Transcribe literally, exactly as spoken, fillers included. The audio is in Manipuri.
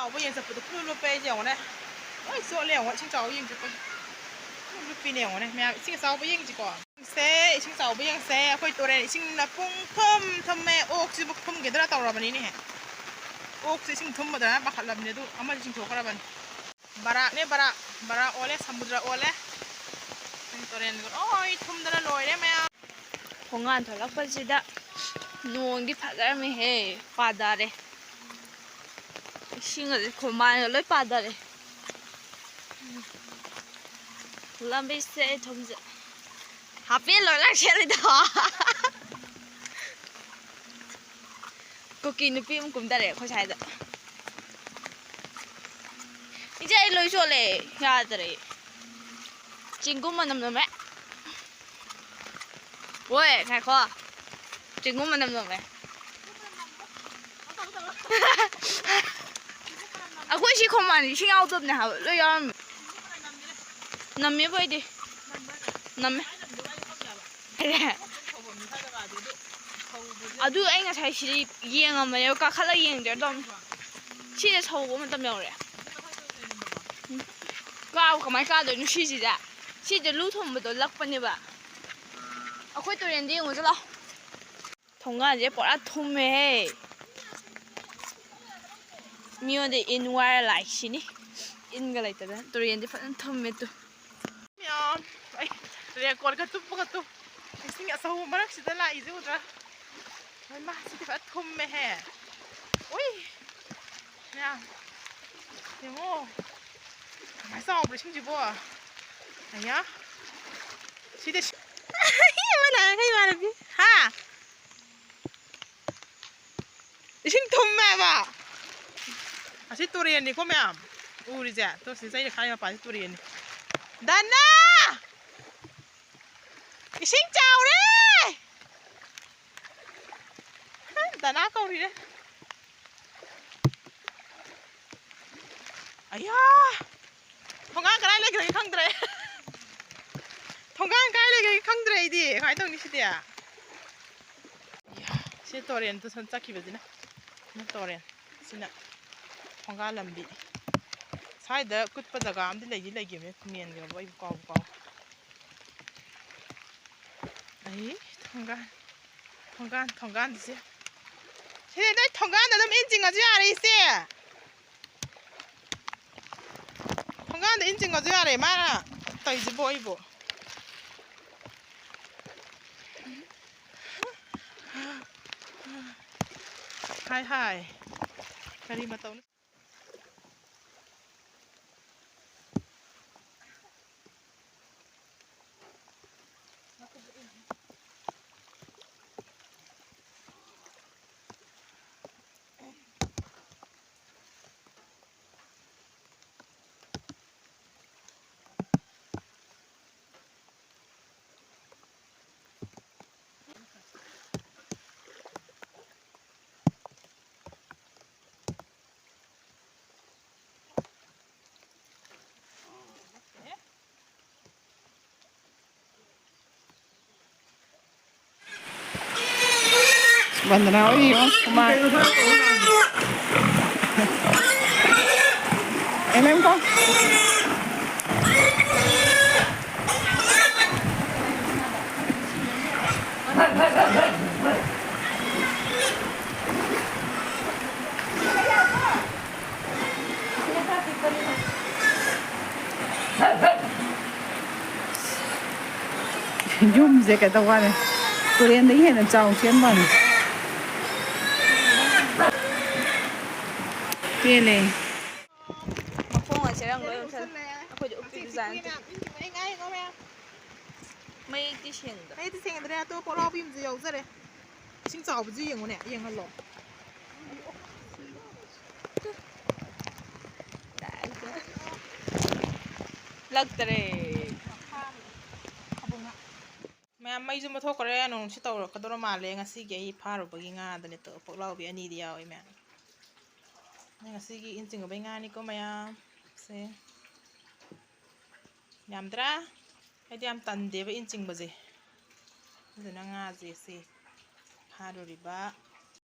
ꯆꯥꯎꯕ ꯌꯦꯡ ꯆꯠꯄꯗꯣ ꯄꯨꯡꯂꯨꯞ ꯂꯨꯞꯄꯦ ꯑꯩꯁꯦ ꯌꯦꯡꯉꯨꯅꯦ꯫ ꯂꯣꯏ ꯆꯣꯠꯂꯦ ꯌꯦꯡꯉꯨ, ꯏꯁꯤꯡ ꯆꯥꯎꯕ ꯌꯦꯡ ꯆꯠꯄꯒꯤ꯫ ꯄꯨꯡꯂꯨꯞ ꯂꯨꯞꯄꯤꯅꯦ ꯌꯦꯡꯉꯨꯅꯦ꯫ ꯃꯌꯥꯝ ꯏꯁꯤꯡ ꯑꯆꯥꯎꯕ ꯌꯦꯡꯁꯤꯀꯣ꯫ ꯁꯦ, ꯏꯁꯤꯡ ꯆꯥꯎꯕ ꯌꯦꯡꯁꯦ꯫ ꯑꯩꯈꯣꯏ ꯇꯨꯔꯦꯟ ꯏꯁꯤꯡꯅ ꯄꯨꯡ ꯊꯨꯝ ꯊꯨꯝꯃꯦ꯫ ꯑꯣꯛꯁꯤꯕꯨ ꯊꯨꯝꯈꯤꯗ꯭ꯔꯥ ꯇꯧꯔꯕꯅꯤꯅꯦꯍꯦ꯫ ꯑꯣꯛꯁꯤ ꯏꯁꯤꯡ ꯊꯨꯝꯃꯗ꯭ꯔꯥꯅ ꯄꯥꯈꯠꯂꯕꯅꯦ, ꯑꯗꯨ ꯑꯃꯗꯤ ꯆꯤꯡꯊꯣꯛꯈ꯭ꯔꯕꯅꯤ꯫ ꯕꯔꯥꯛꯅꯦ, ꯕꯔꯥꯛ꯫ ꯕꯔꯥꯛ ꯑꯣꯜꯂꯦ, ꯁꯃꯨꯗ꯭ꯔ ꯑꯣꯜꯂꯦ꯫ ꯇꯨꯔꯦꯟꯒ ꯂꯣꯏ ꯊꯨꯝꯗꯅ ꯂꯣꯏꯔꯦ ꯃꯌꯥꯝ꯫ ꯊꯣꯡꯒꯥꯟ ꯊꯣꯛꯂꯛꯄꯁꯤꯗ ꯅꯣꯡꯗꯤ ꯐꯖꯔꯝꯃꯤꯍꯦ, ꯄꯥꯗꯔꯦ꯫ ꯏꯁꯤꯡ ꯑꯁꯤ ꯈꯣꯡꯕꯥꯟꯒ ꯂꯣꯏ ꯄꯥꯗꯔꯦ꯫ ꯂꯝꯕꯤꯁꯦ ꯊꯨꯝꯖ-, ꯍꯥꯄꯦꯟ ꯂꯣꯏ ꯂꯥꯛꯁꯦꯜꯂꯤꯗꯣ꯫ ꯀꯨꯀꯤ ꯅꯨꯄꯤ ꯑꯃ ꯀꯨꯝꯗꯔꯦ ꯑꯩꯈꯣꯏ ꯁ꯭ꯋꯥꯏꯗ꯫ ꯏꯆꯦ, ꯑꯩ ꯂꯣꯏ ꯆꯣꯠꯂꯦ, ꯌꯥꯗ꯭ꯔꯦ꯫ ꯆꯤꯡꯒꯨꯝ ꯃꯅꯝ ꯅꯝꯃꯦ꯫ ꯍꯣꯏ, ꯉꯥꯏꯈꯣ꯫ ꯆꯤꯡꯒꯨꯝ ꯃꯅꯝ ꯅꯝꯃꯦ꯫ ꯑꯩꯈꯣꯏ ꯁꯤ ꯈꯣꯡꯕꯥꯟꯗꯤ ꯏꯁꯤꯡ ꯌꯥꯎꯗꯕꯅꯦ ꯍꯥꯏꯕ, ꯂꯣꯏ ꯌꯥꯎꯔꯝꯃꯦ꯫ ꯅꯝꯃꯦꯕꯨ ꯑꯩꯗꯤ꯫ ꯅꯝꯃꯦ꯫ ꯑꯗꯨ ꯑꯩ ꯉꯁꯥꯏ ꯁꯤꯗ ꯌꯦꯡꯉꯝꯕꯅꯦꯕ, ꯀꯥꯈꯠꯂꯒ ꯌꯦꯡꯗ꯭ꯔꯦ ꯑꯗꯨꯝ꯫ ꯁꯤꯗ ꯁꯧꯕ ꯃꯇꯝ ꯌꯧꯔꯦ꯫ ꯎꯝ꯫ ꯀꯥꯕ ꯀꯃꯥꯏꯅ ꯀꯥꯗꯣꯏꯅꯣ ꯁꯤꯁꯤꯗ? ꯁꯤꯗ ꯂꯨ ꯊꯨꯝꯕꯗꯣ ꯂꯛꯄꯅꯦꯕ꯫ ꯑꯩꯈꯣꯏ ꯇꯨꯔꯦꯟꯗ ꯌꯦꯡꯉꯨꯁꯤ ꯂꯥꯛꯑꯣ꯫ ꯊꯣꯡꯒꯥꯟꯁꯦ ꯄꯨꯔꯥ ꯊꯨꯝꯃꯦꯍꯦ꯫ ꯃꯤꯉꯣꯟꯗ ꯏꯟ ꯋꯥꯏꯔ ꯂꯥꯛꯏꯁꯤꯅꯤ꯫ ꯏꯟꯒ ꯂꯩꯇꯗꯅ ꯇꯨꯔꯦꯟꯗꯤ ꯐꯖꯅ ꯊꯨꯝꯃꯦ ꯇꯨ꯫ ꯃꯌꯥꯝ, ꯑꯩ ꯔꯦꯀꯣꯔꯠꯀ ꯇꯨꯞꯄꯒ ꯇꯨ꯫ ꯏꯁꯤꯡ ꯑꯆꯧꯕ ꯃꯔꯛꯁꯤꯗ ꯂꯥꯛꯏꯁꯦ ꯎꯗ꯭ꯔꯥ? ꯍꯣꯏ, ꯃꯥ, ꯁꯤꯗꯤ ꯐꯖꯅ ꯊꯨꯝꯃꯦꯍꯦ꯫ ꯎꯏ! ꯃꯌꯥꯝ, ꯌꯦꯡꯉꯣ꯫ ꯀꯃꯥꯏ ꯆꯥꯎꯕ꯭ꯔꯥ ꯏꯁꯤꯡꯁꯤꯕꯣ? ꯑꯌꯥ! ꯁꯤꯗꯤ ꯁꯤ-, ꯑꯃ ꯂꯥꯛꯑꯦ, ꯏꯃꯥꯟꯅꯕꯤ꯫ ꯍꯥ? ꯏꯁꯤꯡ ꯊꯨꯝꯃꯦꯕ꯫ ꯑꯁꯤ ꯇꯨꯔꯦꯟꯅꯤꯀꯣ ꯃꯌꯥꯝ ꯎꯔꯤꯁꯦ꯫ ꯇꯣ, ꯁꯤ ꯆꯩꯅ ꯈꯥꯏ ꯃꯄꯥꯁꯤ ꯇꯨꯔꯦꯟꯅꯤ꯫ ꯗꯅꯥ! ꯏꯁꯤꯡ ꯆꯥꯎꯔꯦ! ꯗꯅꯥ ꯀꯧꯔꯤꯔꯦ꯫ ꯑꯌꯥ! ꯊꯣꯡꯒꯥꯟ ꯀꯗꯥꯏ ꯂꯩꯈ꯭ꯔꯒꯦ ꯈꯪꯗ꯭ꯔꯦ꯫ ꯊꯣꯡꯒꯥꯟ ꯀꯥꯏ ꯂꯩꯈ꯭ꯔꯒꯦ ꯈꯪꯗ꯭ꯔꯦ ꯑꯩꯗꯤ꯫ ꯀꯃꯥꯏꯅ ꯇꯧꯅꯤ ꯁꯤꯗꯤ? ꯁꯤ ꯇꯨꯔꯦꯟꯗꯨ ꯁꯨꯝ ꯆꯠꯈꯤꯕꯁꯤꯅ꯫ ꯁꯤꯅ ꯇꯨꯔꯦꯟ꯫ ꯁꯤꯅ꯫ ꯊꯣꯡꯒꯥꯜ ꯂꯝꯕꯤ꯫ ꯁ꯭ꯋꯥꯏꯗ ꯀꯨꯠꯄ ꯖꯒꯥ ꯑꯃꯗꯤ ꯂꯩꯗꯤ ꯂꯩꯈꯤꯕꯅꯦ, ꯃꯦꯟꯈ꯭ꯔꯕ ꯑꯩꯕꯨ ꯀꯥꯎꯕꯨ ꯀꯥꯎ꯫ ꯑꯩ ꯊꯣꯡꯒꯥꯟ, ꯊꯣꯡꯒꯥꯟ, ꯊꯣꯡꯒꯥꯟꯁꯦ꯫ ꯁꯤꯗꯤ ꯅꯣꯏ ꯊꯣꯡꯒꯥꯟꯗ ꯑꯗꯨꯝ ꯏꯟ ꯆꯤꯡꯉꯁꯨ ꯌꯥꯔꯦ, ꯏꯆꯦ꯫ ꯊꯣꯡꯒꯥꯟꯗ ꯏꯟ ꯆꯤꯡꯉꯁꯨ ꯌꯥꯔꯦ, ꯃꯥꯅ ꯇꯧꯔꯤꯁꯤꯕꯨ ꯑꯩꯕꯨ꯫ ꯍꯥꯏ, ꯍꯥꯏ꯫ ꯀꯔꯤ ꯃꯇꯧꯅꯣ? ꯕꯟꯗꯅꯥ ꯍꯣꯏ ꯌꯦꯡꯉꯣ, ꯍꯨꯃꯥꯡ꯫ ꯑꯦꯝ ꯑꯦꯝ ꯀꯣ꯫ ꯌꯨꯝꯁꯦ ꯀꯩꯗꯧ ꯋꯥꯅꯤ, ꯇꯨꯔꯦꯟꯗꯒꯤ ꯍꯦꯟꯅ ꯆꯥꯎ ꯆꯦꯟꯕ ꯋꯥꯅꯤ꯫ ꯄꯦꯜꯂꯦ꯫ ꯃꯈꯣꯡ ꯑꯁꯦ ꯔꯪ ꯂꯣꯏ ꯑꯣꯟꯊꯣꯛꯑꯦ꯫ ꯑꯩꯈꯣꯏꯗꯤ ꯎꯞꯄꯤ ꯗꯤꯖꯥꯏꯟ ꯅꯠꯇꯦ꯫ ꯃꯌꯦꯛꯇꯤ ꯁꯦꯡꯗ꯭ꯔꯦ꯫ ꯃꯌꯦꯛꯇꯤ ꯁꯦꯡꯗ꯭ꯔꯦ, ꯑꯗꯣ ꯄꯣꯛꯂꯥꯎꯕꯤ ꯑꯃꯁꯨ ꯌꯥꯎꯖꯔꯦ꯫ ꯏꯁꯤꯡ ꯆꯥꯎꯕꯁꯨ ꯌꯦꯡꯉꯨꯅꯦ, ꯌꯦꯡꯍꯜꯂꯣ꯫ ꯂꯛꯇꯔꯦ꯫ ꯃꯌꯥꯝ, ꯃꯩꯁꯨ ꯃꯨꯠꯊꯣꯛꯈ꯭ꯔꯦ꯫ ꯅꯣꯡꯁꯤ ꯇꯧꯔꯛꯀꯗꯧꯔ ꯃꯥꯜꯂꯦ꯫ ꯉꯁꯤꯒꯤ ꯑꯩ ꯐꯥꯔꯨꯕꯒꯤ ꯉꯥꯗꯅꯦ꯫ ꯇꯣ-, ꯄꯣꯛꯂꯥꯎꯕꯤ ꯑꯅꯤꯗꯤ ꯌꯥꯎꯏ ꯃꯌꯥꯝ꯫ ꯉꯁꯤꯒꯤ ꯏꯟ ꯆꯤꯡꯉꯨꯕꯩ ꯉꯥꯅꯤꯀꯣ ꯃꯌꯥꯝ꯫ ꯁꯦ꯫ ꯌꯥꯝꯗ꯭ꯔꯥ? ꯑꯩꯗꯤ ꯌꯥꯝ ꯇꯟꯗꯦꯕ ꯏꯟ ꯆꯤꯡꯕꯁꯦ꯫ ꯑꯗꯨꯅ ꯉꯥꯁꯦ ꯁꯦ ꯐꯥꯔꯨꯔꯤꯕ꯫